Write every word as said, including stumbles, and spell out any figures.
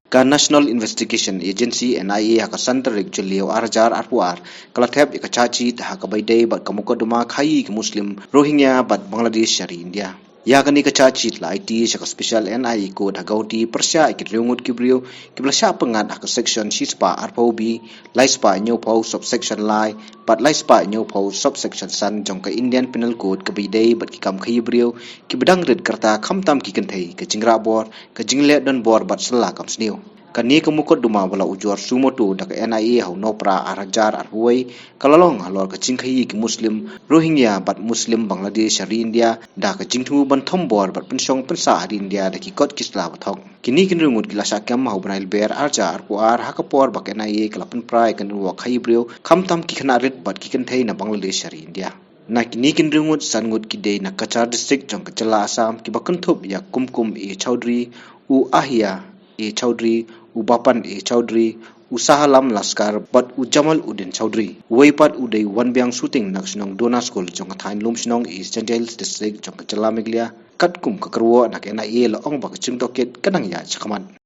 Ka National Investigation Agency, N I A, ha ka san tarik Jylliew ar hajar arphew ar, ka la thep ïa ka charge sheet ha kaba ïadei bad ka mukotduma khaïi ki Muslim Rohingya bad Bangladesh sha ri India. Ïa kane ka charge sheet la aiti sha ka Special N I A Court ha Guwahati pyrshah ïa ki hynriew ngut ki briew kiba la shah pyngngad ha ka section shispah arphew B, laispah hynñiewphew subsection lai bad laispah hynñiewphew subsection san jong ka Indian Penal Code kaba ïadei bad ki kam khaïi briew kiba dang rit ka rta khamtam ki kynthei, ka jingrah bor, ka jingleh donbor bad sylla kam sniew. Kane ka mukotduma ba la ujor suo motu da ka N I A ha u Nohprah ar hajar arphew wei ka la long halor ka jingkhaïi ki Muslim Rohingya bad Muslim Bangladesh sha ri India da ka jingthmu ban thombor bad pynshong pynsah ha ri India da ki kot ki sla ba thok. Kine ki hynriew ngut ki la shah kem ha u bnai Lber ar hajar arphew ar ha ka por ba ka N I A ka la pynpra ïa ka network khaïi briew khamtam ki khynnah rit bad ki kynthei na Bangladesh sha ri India. Na kine ki hynriew ngut, san ngut ki dei na Cachar District jong ka jylla Assam kiba kynthup ïa Kumkum A Chowdhury, u Ahia A Chowdhury, u Bapan A Chowdhury, u Sahalam Laskar bad u Jamal Uddin Chowdhury. Uwei pat u dei u wanbiang shooting na ka shnong Dona School jong ka thaiñ Lumshnong, East Jaintia Hills District jong ka jylla Meghalaya. Katkum ka kyrwoh na ka N I A la ong ba ka jingtohkit ka dang ïaid shakhmat.